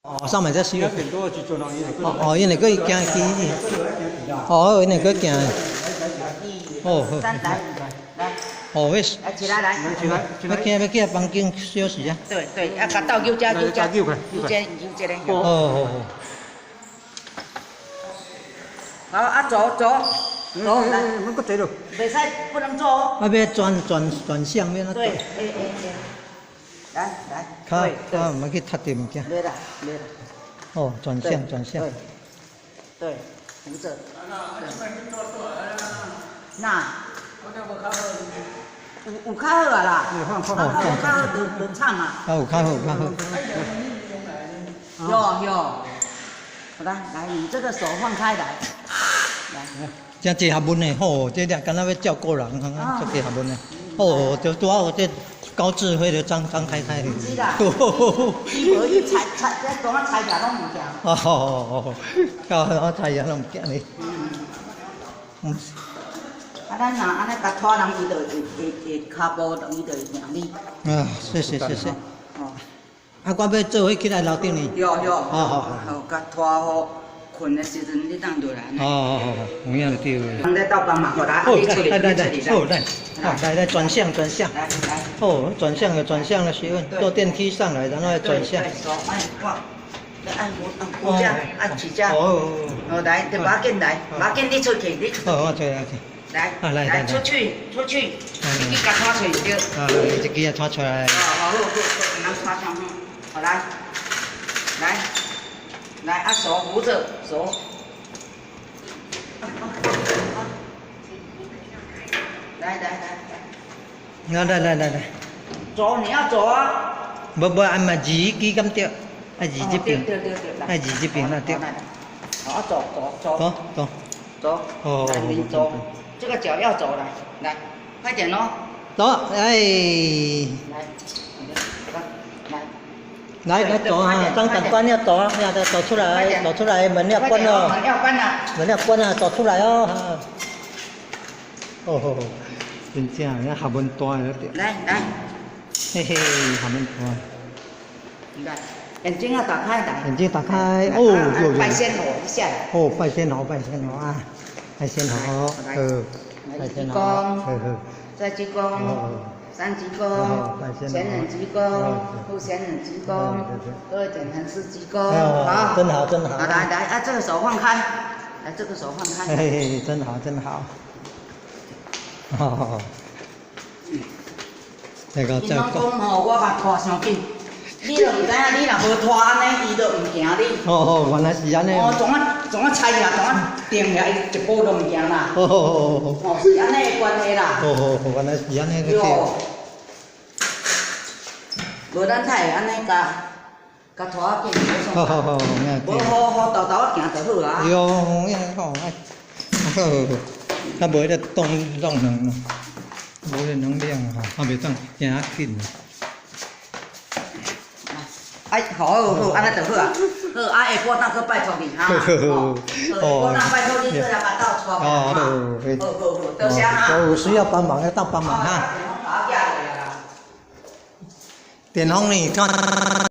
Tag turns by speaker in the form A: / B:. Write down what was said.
A: 哦，上面才四月。
B: 2点多的时阵哦，伊会
A: 哦，因為閣行去，哦，因會閣行。哦，好。
C: 三來來。
A: 哦，迄。
C: 來起來來。
B: 起來起來。
A: 欲行欲去房間休息啊。
C: 對對，啊，共鬥扭遮扭遮。
B: 扭開
C: 扭這扭這個。
A: 哦哦哦。
C: 好啊，走走走來。
B: 毋閣坐落。
C: 袂使，不能坐哦。
A: 啊，欲轉轉轉向欲按怎？
C: 對，欸欸欸。來來。
A: 跤跤毋欲去踢著物件。
C: 袂啦袂啦。
A: 哦，轉向轉向。
C: 對。對，扶著。那。有有較好啊啦。有較好就就慘啊。
A: 啊，有較好有較好。
C: 有有。來來，你這個手放開來。來。
A: 真濟學問的吼，這個敢若欲照顧人，足濟學問的。哦，就拄好這高智慧的張張太太。
C: 是啦。伊無伊裁裁，這當啊裁起來攏毋驚。
A: 哦哦哦，到我裁起來攏毋驚哩。嗯。
C: 啊，咱若按呢共拖人，伊就會會會跤步，伊就會贏你。
A: 啊，謝謝謝謝。
C: 哦。
A: 啊，我欲做伙起來樓頂呢。
C: 有有。
A: 好好好。
C: 好，共拖好，睏的時陣你當落來。
A: 哦哦哦，有影就對了。
C: 人咧鬥幫忙，好來，你出來，
A: 來來來，好來，好來來轉向轉向。
C: 來來。
A: 哦，轉向了轉向了，學問，坐電梯上來，然後轉向。
C: 對，手按掛，按扶按扶這，按起這。
A: 哦。
C: 哦，來，你馬緊來，馬緊你出去，你出去。
A: 哦，我出來去。
C: 來，來，出去，出去，你去共拖出去。
A: 啊，一支啊拖出來。
C: 哦，好，好，好，毋通拖傷好，來，來，來，啊手扶著，手。來來來。
A: 來來來來來。
C: 走，你要走啊。
A: 無無，按嘛二支敢對，愛二這邊，愛二這邊那對。
C: 好，走走走。
A: 走走。
C: 走。
A: 哦。
C: 來，你走。這個腳要走了，來，快點嘍。
A: 走，哎。
C: 來，來，
A: 來來走啊！張長官要走啊，要走出來，走出來，門要關了。
C: 門要關了。
A: 門要關了，走出來哦。哦，真正，那學問大了點。
C: 來來。
A: 嘿嘿，學問大。
C: 來，眼睛要打開來。
A: 眼睛打開，哦，有有。
C: 拜仙佛一下。
A: 哦，拜仙佛，拜仙佛啊！拜仙佛，好，拜仙佛，好好。
C: 再鞠躬，三鞠躬，前人鞠躬，後賢人鞠躬，二點橫式鞠躬，好，
A: 真好真好。
C: 來來，啊，這個手放開，來這個手放開。
A: 嘿嘿，真好真好。好。這個這個。
C: 伊攏講吼，我共拖傷緊，你都毋知影，你若無拖按呢，伊就毋行你。
A: 哦哦，原來是按呢。
C: 哦，創啊創啊踩起來，創啊定起來，伊一步都毋行啦。
A: 哦哦哦哦。
C: 哦，是按呢的關係啦。
A: 哦哦哦，原來是按呢個。
C: 無咱才會按呢共共拖啊緊。
A: 好好好，
C: 無好好沓沓仔行就好啊。
A: 喲，吼，哎，好，較無彼個動動能，無彼能量吼，較袂當行較緊。
C: 哎，好好，按呢就好啊。好，啊，下晡當閣拜託你哈。好，下晡當拜託你過來共鬥帶哈。好好好，多謝哈。
A: 有需要幫忙要到幫忙哈。電風呢？